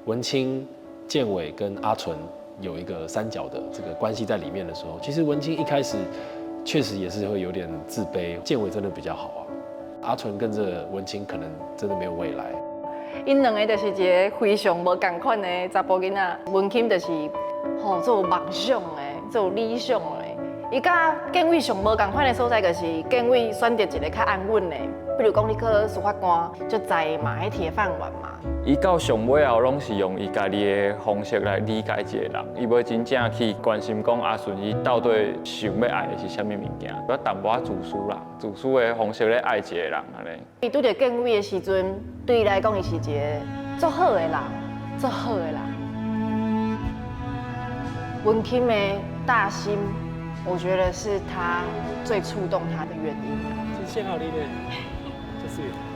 文青、建偉跟阿純有一個三角的這個關係在裡面的時候，其實文青一開始確實也是會有點自卑。建偉真的比較好啊，阿純跟着文青可能真的沒有未來。𪜶兩个就是一个非常無仝款的查埔囡仔，文欽就是吼足有夢想的，足有理想的。伊佮建偉上無仝款的所在，就是建偉選擇一个較安穩的，比如講你考司法官，足在嘛，彼鐵飯碗嘛。伊到上尾後，攏是用伊家己的方式來理解一個人，伊無真正去關心講阿順伊到底想欲愛的是啥物物件，有淡薄仔自私啦，自私的方式咧愛一個人按呢。伊拄著建偉的時陣，對伊來講，伊是一个足好的人，足好的人。文欽的大心，我覺得是他最觸動他的原因。真邂逅你咧，真媠。